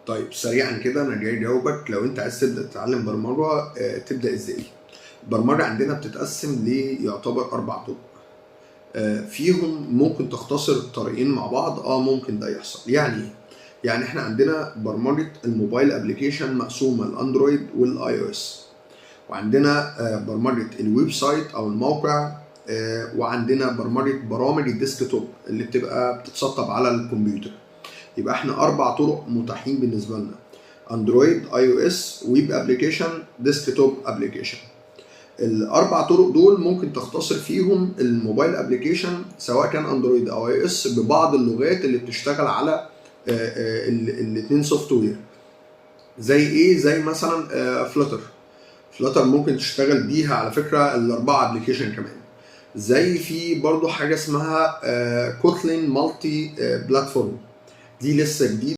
طيب سريعا كده انا جاي اجاوبك. لو انت عايز تبدا تتعلم برمجة تبدا ازاي؟ البرمجة عندنا بتتقسم ليعتبر اربع طرق، فيهم ممكن تختصر الطريقين مع بعض. ممكن ده يحصل. يعني ايه؟ يعني احنا عندنا برمجة ال mobile application مقسومة ال Android وال iOS، وعندنا برمجة ال website او الموقع، وعندنا برمجة برامج ال desktop اللي بتبقى بتتسطب على الكمبيوتر. يبقى احنا اربع طرق متاحين بالنسبة لنا: Android، iOS، web application، desktop application. الاربع طرق دول ممكن تختصر فيهم ال mobile application سواء كان Android او iOS ببعض اللغات اللي بتشتغل على الاثنين software. زي ايه؟ زي مثلا Flutter. Flutter ممكن تشتغل بيها على فكرة الاربعة application كمان. زي في برضو حاجة اسمها Kotlin Multiplatform، دي لسه جديده.